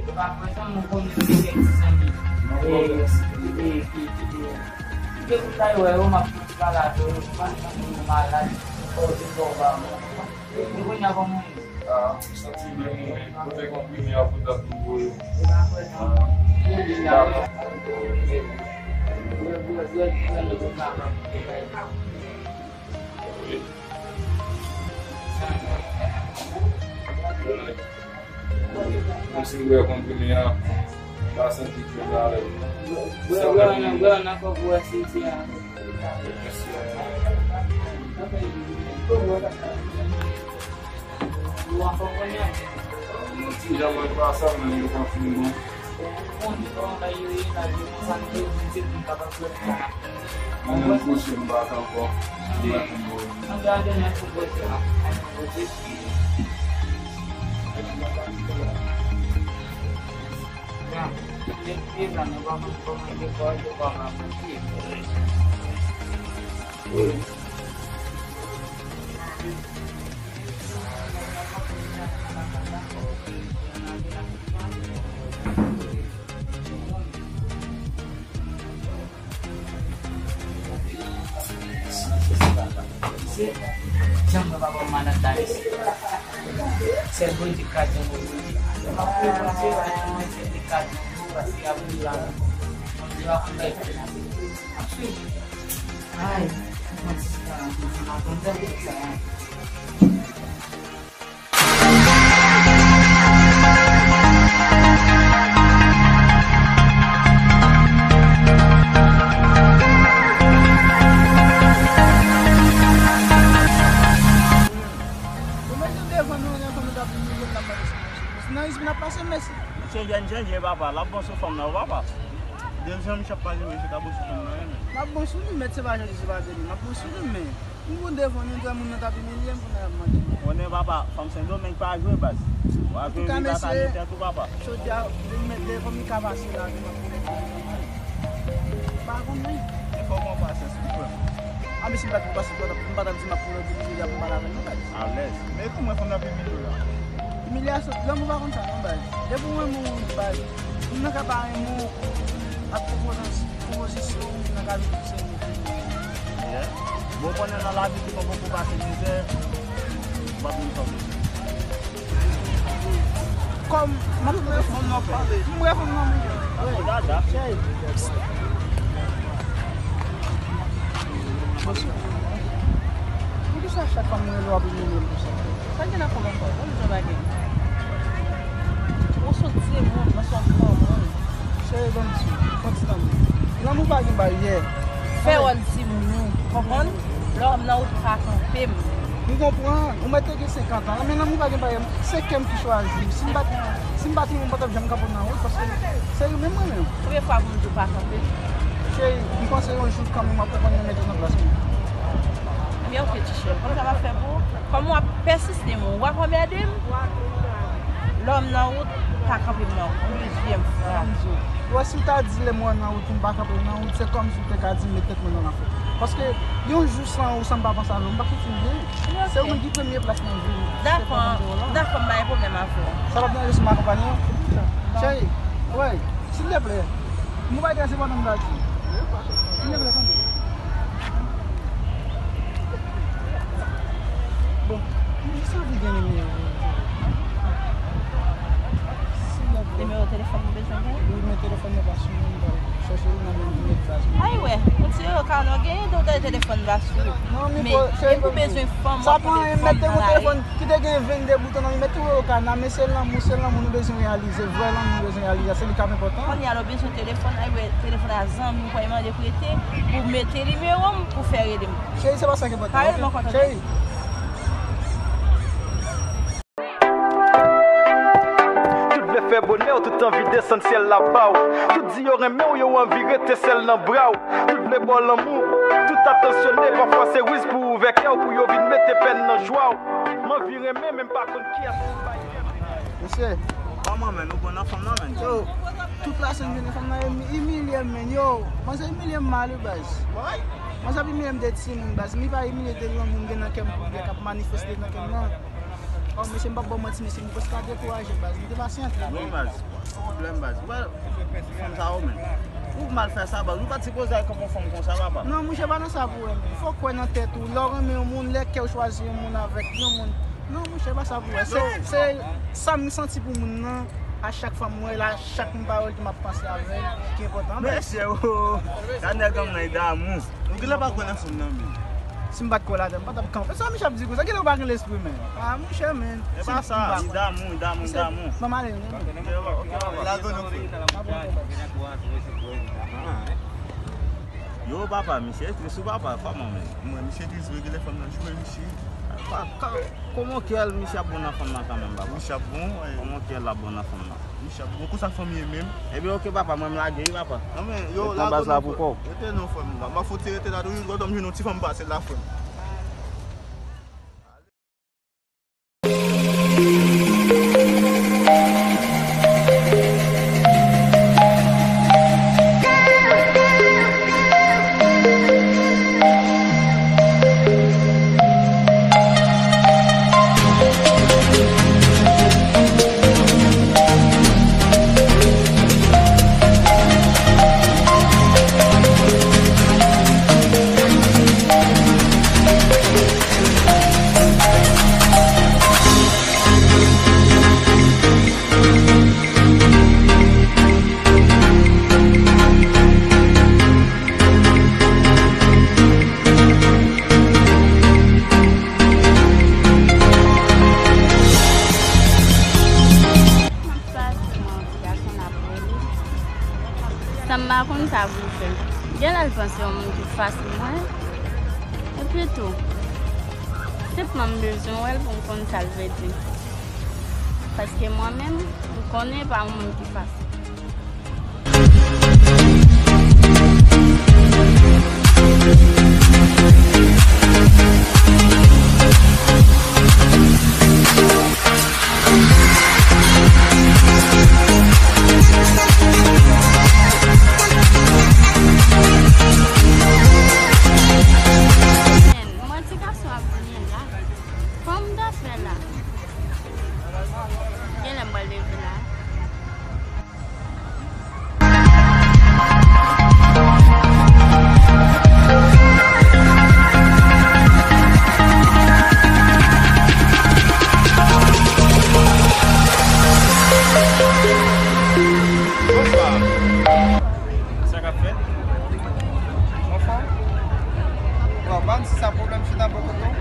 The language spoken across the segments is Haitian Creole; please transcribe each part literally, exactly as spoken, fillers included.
Ou pa kwè sa, mwen konnen mwen gen ti zanmi. E, e, e, e, e, ke pou ta yo, yo, m ap pale avè yo, yo pa sanble yo malad, fò yo vin bò ba mwen. E, e, kounye a kòman ye? Ah, m santi byen, mwen, mwen fè konprime a pou dat m voye. Ou pa kwè sa? Ah, dakò. Ok. Kòmsi m bwè konprime an, m pa santi ke m alèz. Bwè, bwè, nan, bwè, nan kòk ou wè si, si a. Ti jan mwen pa sa, men yo konfime bon. Mwen menm kouche m pa t ankò. Mwen menm kouche. Se janm mwen pa bon madan Danis. Sèl Bondye k ka janm mwen Bondye. M ap priye Bondye, m ap priye Bondye, li ka janm mwen paske ap viv la. Bondye va konn bay pou mwen. M ap swiv. Ay, mwen ti tan, mwen pa konn sa. Ou mete devan nou, lè fanm nan t ap imilye m, n ap mande sou mèsi. Nan izin ap pase mèsi. Mesye jèn chanje papa, l ap bon sou fanm nan wi papa. Dezyèm chap pase mesye t ap bon sou fanm nan wi men. L ap bon sou li, mèt se pa chanje, se pa vini. L ap bon sou li, men. M vin devan nou, m wè moun nan t ap imilye m, kounye a y ap mande m. Konnen papa, fanm Sendomeng pa jwe baz. W ap vin vin batay tèt ou papa. Chòt a vin mete kòm li ka pase la, vin ap mete. Pa konn wi. E fò w pran pasyans wi frè m. A men si m pa t pran pasyans, m pa t ap di m ap pran pou li jodi a pou m pale avè l non baz. Alèz. Men kòman fanm nan ap imilye w la? Imilyasyon, lanmou pa konn sa non baz. Depi w renmen yon moun baz, moun nan ka pa renmen w ak pwopozans-, pwopozisyon, moun nan ka vin pouse moun. Yeah. Bon, konnen nan lavi tou, mwen poko pase mizè, m ap vin fè w mizè. Kòm m ap reponn nan pale. M reponn nan mizè. Wi. Dada. Cheri. Poukisa chak fwa mwen rele w ap imilye m konsa? Sa gen nan kòb ankò? Bon, jan bagay. Ou sou timoun, mwen se yon granmoun. Cheri, ban m di w, fò ti tann. Lanmou pa gen baryè. Fè wòl timoun ou, konprann? Lè w nan wout, pa kanpe m. M konprann, ou mèt te gen senkant an, men lanmou pa gen baryè. Se kè m ki chwazi w. Si m pa t, si m pa t renmen w, m pa t ap janm kanpe w nan wout, paske se ou menm mwen menm. Konbyen fwa pou m di w pa kanpe m? Cheri, m panse yon jou kanmenm w ap konprann mwen mete w nan plas mwen. Ebyen, oke, ti cheri. Kòm sa m ap fè pou ou, kòm w ap pèsiste, mwen, w ap anmède m. Lè w nan wout, pa kanpe m nan wout. Yon dezyèm fwa, m di w. Ou wè, si w ta di lè mwen nan wout, m pa kanpe w nan wout, se kòmsi w te ka di m met tèt mwen nan lanfè. Paske yon jou san ou, san m pa panse avè w, m pa fouti byen. Se ou menm ki premye plas nan vi m. Dakò, dakò, m pa gen pwoblèm avè w. Sa p ap deranje si m akonpaye w? Cheri, wi, silvouplè. Mwen pa gen se pandan m ta di. Silvouplè, tande. Bon, m jis anvi gen nimewo w. Silvouplè. Nimewo telefòn ou bezwen gen? Wi, men telefòn nan pa sou mwen, m pral chèche l nan men, men plas mwen. Ay, wè, yon ti erè ka nan genyen, de w te telefòn pa sou. Non, men cheri, ou bezwen fanm, w ap pran telefòn nan lari. Ki te gen vennde bouton nan li, men tou yo ka nan, men se lanmou, se lanmou nou bezwen reyalize, vrè lanmou nou bezwen reyalize, se li k ap enpòtan. Kounye a lè w bezwen telefòn, ay wè, telefòn a zanmi w, pral mande prete, pou mete nimewo m, pou fè rele m. Cheri, se pa sa k enpòtan, oke? Cheri. Tout vle fè bonè w, tout anvi desann syèl la ba w. Tout di yo renmen w, yo anvi rete sèl nan bra w. Tout vle ba w lanmou, tout atansyone, pafwa se riz pou ouvè kè w, pou yo vin mete pèn nan jwa w. M anvi renmen, men m pa konn kiyès pou m bay kè m. Mesye. Kòman, menn? Ou bon nan fanm nan, menn? Yo, tout la senn jounen fanm nan imi-, imilye m, menn. Yo, manzè imilye m mal, wi, baz. Manzè ap imilye m de timoun, baz. Mi pa imilye de lanmou m gen nan kè m pou byen k ap manifeste nan kè m nan. Oh, mesye, m p ap ba w manti, mesye, m prèske ka dekouraje, baz. M te pasyante. Non, baz. Pwoblèm, baz. Ou wè fanm sa yo, menn. Ou mal fè sa, baz. Ou pa t sipoze al kanpe yon fanm konsa, papa. Non, monchè, pa nan sa pou wè, menn. Fò w kwè nan tèt ou. Lè w renmen yon moun, lè kè w chwazi yon moun avèk yon moun. Non, monchè, pa sa pou wè. Se, se sa m santi pou moun nan. A chak fwa m wè l, a chak m pa wè l tou, m ap panse avè l, ki enpòtan, baz. Mesye, oh, gad nèg an nan, li damou. Ou genlè pa kwè nan fanm nan, menn. Si m pa t kwè ladan, m pa t ap kanpe. Sa misye ap di konsa, kilè ou pa gen lespri, men? Ah, monchè, men. E pa sa, li damou, li damou, li damou. Ban m ale, non? Ok, ok, ok. La grenn, frè. Yo, papa, misye tris wi, papa, kòman, men? Mwen, misye tris wi, genlè fanm nan jwe misye. Pa, ka, kòman kè l, misye ap bon nan fanm nan kanmenm, papa? Misye ap bon, wi. Kòman kè l ap bon nan fanm nan? Misye ap bon, konsa fanm ye menm. Ebyen, ok, papa, mwen, m lage wi, papa. Non, men, yo, la baz la pou kò. Rete non, frè m. M ap fout rete la, toujou, gòdòm jwenn yon ti fanm pase la, frè m. M ap pase, mwen, yon ti gason n ap rele. Sa m pa konn sa pou l fè. Genlè l panse yon moun ki fasil mwen. Epi tou, senpman m bezwen wè l pou m konn sa l vle di. Paske mwen menm, m konnen e pa yon moun ki fasil. Mwen, ti gason ap vini la. Kòman m ta fè la? Genlè m pral leve la. Bonswa. Sa k ap fèt? Ou anfòm? Waw, pa m si sa pwoblèm chita bò kote w.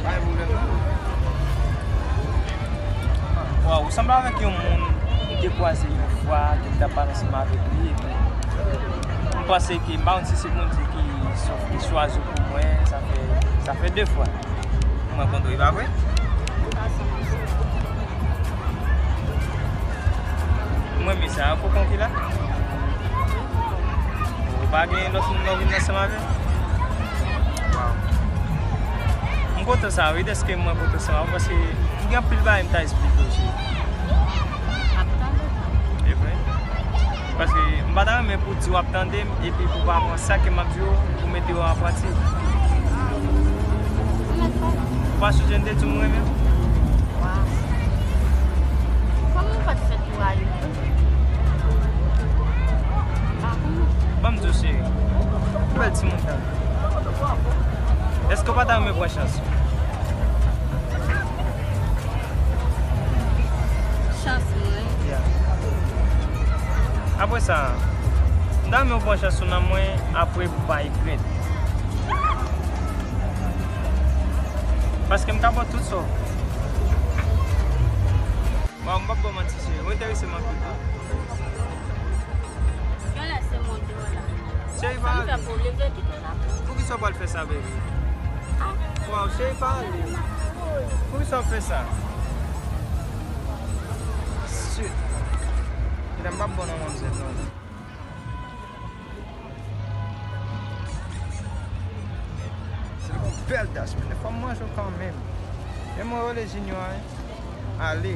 Pa gen pwoblèm non. Waw, ou sanble avèk yon moun m te kwaze yon fwa, ke m t ap pale ansanm avèk li, epi m panse ke, m pa konn si se Bondye ki, ki chwazi w pou mwen, sa fè, sa fè de fwa. Mwen konn tou, e pa vre? Mwen, men sa, kokon ki la? Ou pa gen lòt moun nan vin ansanm avè l? Waw. M kontan sa, wi, dèske mwen kontan sa, paske m gen anpil bagay m ta esplike w, cheri. M ap tande. E vre? Paske m pa ta renmen pou di w ap tande m, epi pou w pa pran sa ke m ap di w, pou mete yo an pratik. Ou pa sonje m te di w m renmen w? Waw. Kòman w pa t fè tou ale? Ah, kòman? Ban m di w, cheri. Bèl timoun sa. Èske w pa ta renmen pran chans? Chans mwen. Yeah. Apre sa, m ta renmen w pran chans sou nanm mwen, apre pou w pa regrèt. Paske m ka ba w tout sa w vle. Waw, m p ap ba w manti, cheri. Ou enterese m anpil tou. Genlè se mwen ki wè la. Cheri, pa ale. Sa m fè pou w leve kite la? Poukisa w pral fè sa, baby? Ah. Waw, cheri, pa ale. Poukisa w ap fè sa? Shit. Medam, m p ap bon nan manmzèl non. Se yon bèl das, men fò m manje w kanmenm. Men mwen rele Junior, wi. Ale.